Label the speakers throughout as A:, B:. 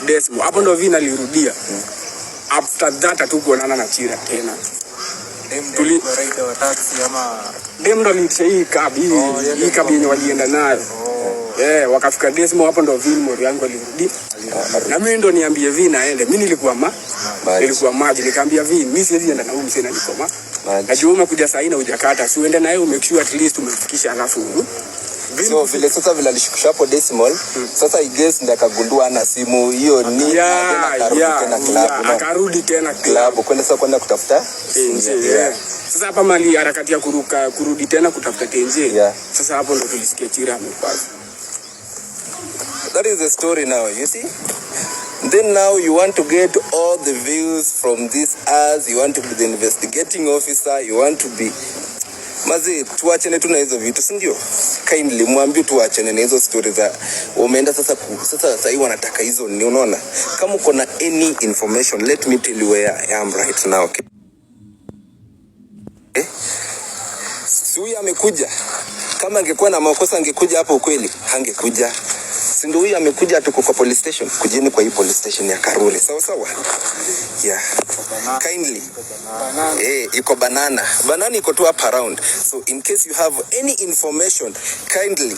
A: Desmo. Hapo ndo Vin alirudia. After that hatukuonana na Chira tena.
B: Rider wa taxi ama
A: Dem ndo aliitisha hii cab hii,
B: Oh, yeye
A: hii cab yenye walienda nayo. Eh, wakafika Desmo, hapo ndo Vin mori yangu alirudi. Na mimi ndo niambie Vin aende. Mimi nilikuwa ma
C: Maji.
A: Nilikuwa maji, nikaambia Vin, mimi siwezi enda na huyu msee na niko ma.
C: Maji.
A: Najua umekuja saa hii na hujakata, si uende naye umake sure at least umemfikisha alafu. Vin
C: So vile sasa vile alishukisha hapo Decimal, sasa I guess ndiye akagundua ana simu hiyo ni tena akarudi tena club, unaona?
A: Akarudi tena club.
C: Club kwenda sasa kwenda kutafuta
A: Tenje,
C: simu,
A: yeah. Sasa hapa mali harakati ya kuruka kurudi tena kutafuta tenje. Sasa hapo ndo tulisikia Chira amepasa.
C: That is the story now, you see? Then now you want to get all the views from this as you want to be the investigating officer, you want to be Mazi, tuachane tu na hizo vitu, si ndio? Kindly mwambie tuachane na hizo story za umeenda sasa sasa sasa hii wanataka hizo ni unaona? Kama uko na any information, let me tell you where I am right now. Okay? Eh? Si huyu amekuja. Kama angekuwa na makosa angekuja hapo ukweli, hangekuja. Si ndio huyu amekuja, tuko kwa police station. Kujeni kwa hii police station ya Karuri. Sawa sawa? Yeah. Kindly. Eh, iko banana. Banana iko tu up around. So in case you have any information, kindly.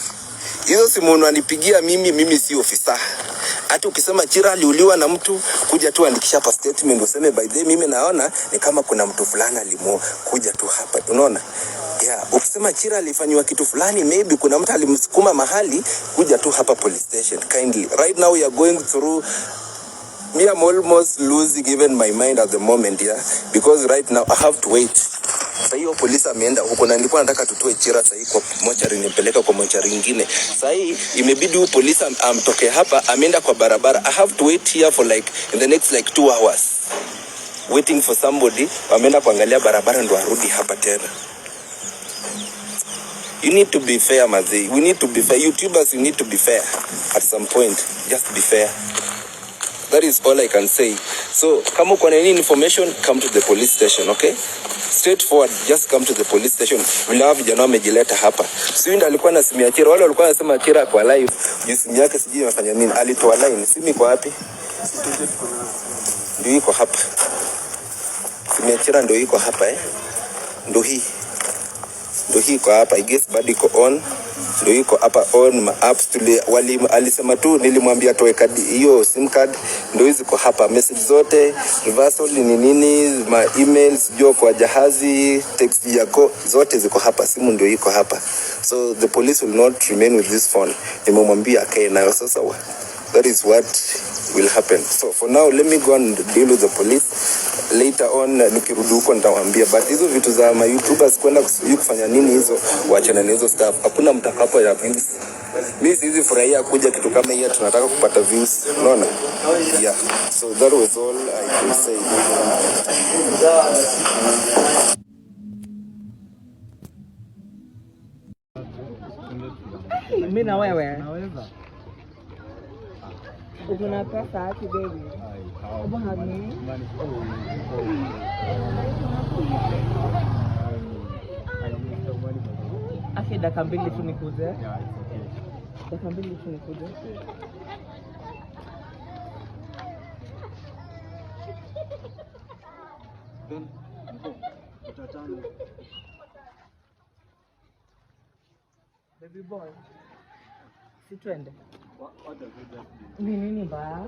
C: Hizo simu unanipigia mimi, mimi si ofisa. Hata ukisema Chira aliuliwa na mtu, kuja tu andikisha hapa statement useme by the way, mimi naona ni kama kuna mtu fulani alimuua, kuja tu hapa. Unaona? Yeah, ukisema Chira alifanywa kitu fulani, maybe kuna mtu alimsukuma mahali, kuja tu hapa police station kindly. Right now we are going through me, I'm almost losing even my mind at the moment, yeah, because right now I have to wait. Sasa hiyo polisi ameenda huko na nilikuwa nataka tutoe Chira sasa hii kwa mochari, nimpeleka kwa mochari nyingine. Sasa hii imebidi huyu polisi amtoke hapa, ameenda kwa barabara. I have to wait here for like in the next like 2 hours waiting for somebody. Ameenda kuangalia barabara ndo arudi hapa tena. You need to be fair, mazi. We need to be fair. YouTubers, you need to be fair at some point. Just be fair. That is all I can say. So, kama uko na any information, come to the police station, okay? Straightforward, just come to the police station. Vile hao vijana wamejileta hapa. Si huyu ndo alikuwa na simu ya Chira. Wale walikuwa wanasema Chira kwa live, juu simu yake sijui imefanya nini. Alitoa line. Simu iko wapi? Ndio iko hapa. Simu ya Chira ndio iko hapa eh. Ndio hii. Ndio hii iko hapa. I guess bado iko on. Ndio iko hapa on ma apps tuli wali, alisema tu nilimwambia toe kadi hiyo sim card, ndio hizi ziko hapa, message zote reversal ni nini, ma emails sijui kwa jahazi, text yako zote ziko hapa, simu ndio iko hapa. So the police will not remain with this phone. Nimemwambia akae nayo sasa. That is what will happen. So for now let me go and deal with the police. Later on nikirudi huko nitawaambia, but hizo vitu za ma YouTubers kwenda sijui kufanya nini hizo, waachana na hizo stuff. Hakuna mtakapo ya views. Mimi siwezi furahia kuja kitu kama hiyo, tunataka kupata views, unaona? Yeah. So that was all I could say.
D: Mimi na wewe. Uko na pesa ati baby? Hebu hug me. Aki dakika 2 tu nikuje. Dakika 2 tu nikuje. Baby boy. Si twende. Ni nini mbaya?